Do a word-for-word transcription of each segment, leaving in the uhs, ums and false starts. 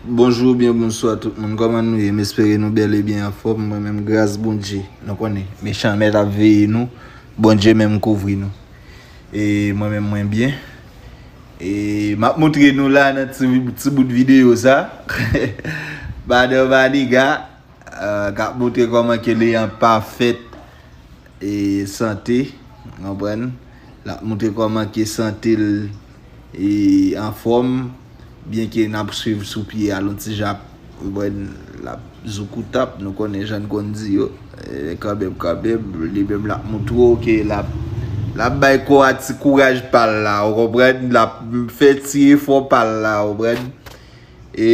Bonjou oubyen bonswa tout moun, kòman nou ye? M espere nou bèl e byen anfòm. Mwen menm, gras Bondye, nou konnen, mechan mèt ap veye nou, Bondye menm kouvri nou. E mwen menm, mwen byen. E m ap moutre nou la nan ti, ti bout videyo sa. Madan Maniga, euh, k ap moutre kòman ke li an pafèt e sante, w konprann? L ap moutre kòman ke sante l e anfòm, byen ke n ap swiv sou pye a l on ti jan, w konprann? L ap zoukoutap, nou konnen jan n konn di yo. E kanmenm, kanmenm, li menm l ap moutre w ke l ap, l ap bay kò a ti kouraj pa l la, w konprann? L ap fè ti efò pa l la, w konprann? E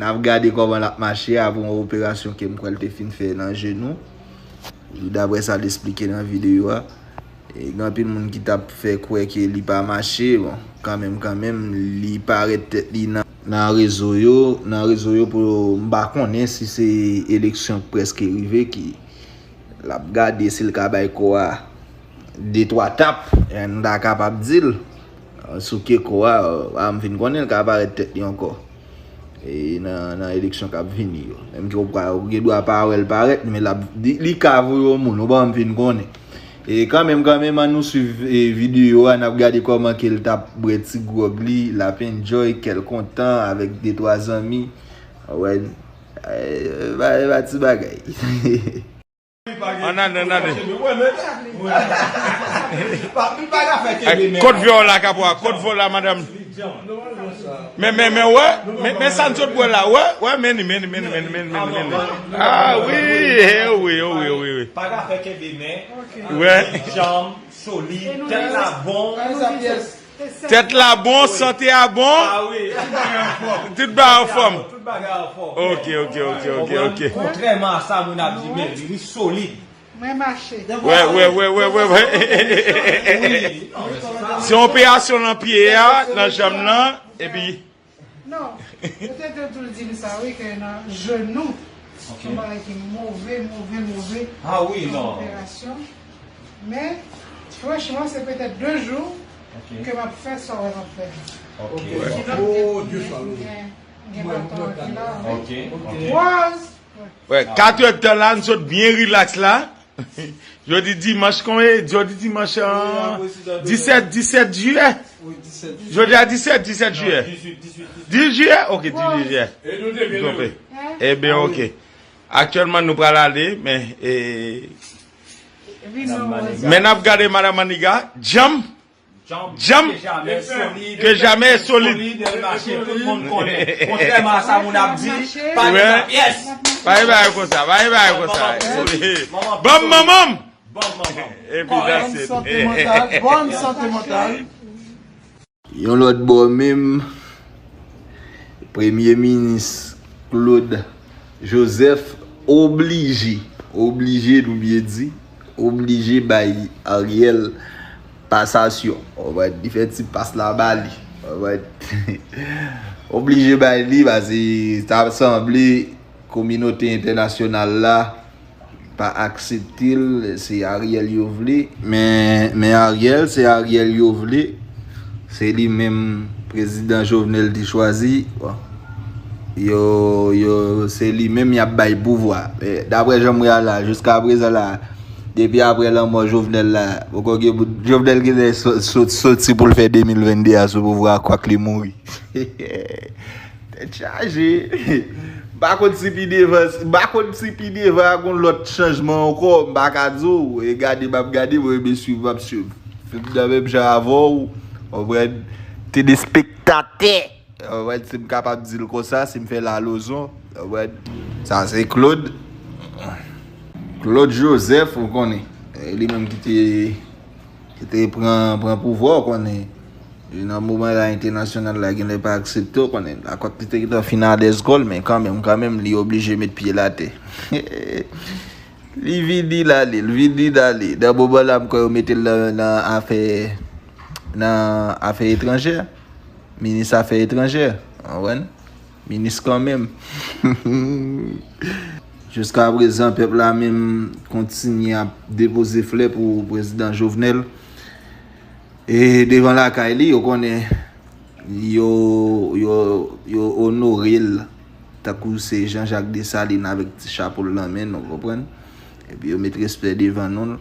N ap gade kòman l ap mache apre yon operasyon ke m kwè l te fin fè nan jenou. Daprè sa l esplike nan videyo a, e gen anpil moun ki t ap fè kwè ke li pa mache. Bon, kanmenm, kanmenm, li parèt tèt li nan, nan rezo yo, nan rezo yo pou m pa konnen si se eleksyon k prèske rive ki l ap gade si l ka bay kò a de twa tap, e, n ta kapab di l, e, sou ke kò a, e, a m fin konnen l ka parèt tèt li ankò, e, nan, nan eleksyon k ap vini yo. Menm ke w pa, ou gen dwa pa wè l parèt, men l ap, li, li ka voye yon moun, ou ban m fin konnen. E kanmenm, kanmenm, ann nou swiv, e, videyo a, n ap gade kòman ke l t ap bwè ti gwòg li, l ap enjoy, kè l kontan, avèk de twa zanmi. Wè, e, e pa, e pa ti bagay. Ann ale, ann ale. Kot vè w la, Kapwa? Kot vè w la, madanm? Men, men, men, wè, men, men sa n sot bwè la, wè, wè, men li, men li, men li, men li, men li, men li, men li. Ah, wi, eh, wi, oh, wi, oh, wi, wi. Pa ka fè kenbe men. Wè. Janm solid, tèt la bon. Tèt la bon, sante a bon. Ah wi. Tout bagay anfòm. Tout bagay anfòm. Ok, ok, ok, ok, ok. Kontrèman a sa moun ap di, men li solid. Mwen mache. Wè, wè, wè, wè, wè, wè. Se yon operasyon nan pye a, nan janm nan, epi. Non, yo te toujou di m sa, wi, ke nan jenou, se yon bagay ki move, move, move. Ah wi, non. Operasyon. Men, franchman, se petèt de jou ke m ap fè sa w wè m ap fè. Ok. Sinon, m gen, m gen baton an ki la, wi. Ok, ok. Wè, kat èdtan la, n sot byen rilaks la. Jodi dimanch, konbyen? Jodi dimanch, an, disèt, disèt jiyè. Jodi a disèt, disèt jiyè. Dis jiyè? Ok, dis jiyè. M twonpe. Eben, ok. Aktyèlman, nou pral ale, men, e, men n ap gade Madan Maniga, djanm. Djanm ke jamè solid. Ke jamè solid. Solid, el mache, tout moun konnen. Kontrèman a sa moun ap di, pa gen pyès. Pa gen bagay konsa, pa gen bagay konsa. Ban m manman m. Ban m manman m. Epi that's it. Bòn sante mantal, bòn sante mantal. Yon lòt bò menm, Premye Minis Claude Joseph oblije, oblije nou byen di, oblije bay Ariel pasasyon. Ou konprann? Li fè ti pas la ba li. Ou konprann? Oblije bay li, paske ta sanble kominote entènasyonal la pa aksepte l, se Ariel yo vle. Men, men Ariel, se Ariel yo vle. Se li menm prezidan Jovenel te chwazi. Bon. Yo, yo, se li menm y ap bay pouvwa. Men, daprè jan m wè a la, jiska prezan la, depi aprè lanmò Jovenel la, poko gen bout, Jovenel genlè so-, so-, soti pou l fè de mil vennde a sou pouvwa a, kwak li mouri. Tèt chaje. M pa konn si pi devan, m pa konn si pi devan a gon lòt chanjman ankò, m pa ka di w. E gade m ap gade, mwen renmen swiv, m ap swiv. Fè m nan menm jan avè w, w konprann? Telespektatè. Ou konprann? Si m kapab di l konsa, si m fè lalozon, ou konprann? Sa se Claude. Claude Joseph, ou konnen. E li menm ki te, ki te pran, pran pouvwa, ou konnen. E nan moman la, entènasyonal la, genlè pa aksepte, ou konnen. Akòt li te gentan fin alèz kò l, men kanmenm, kanmenm, li oblije met pye l atè. Li vini, l ale, l vini, l ale. Nan moman la, m kwè yo mete l nan, nan afè, nan afè etranjè. Minis afè etranjè, w konprann? Minis kanmenm. Jiska prezan, pèp la menm kontinye ap depoze flè pou prezidan Jovenel. E devan lakay li, yo konnen Yo, yo, yo onore l tankou se Jean Jacques Dessalines avèk ti chapo l nan men, nou konprann? Epi yo met respè devan non l.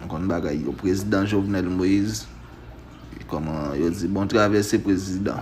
Nou konn bagay yo, prezidan Jovenel Moïse. Kòman yo di, bon travèse prezidan.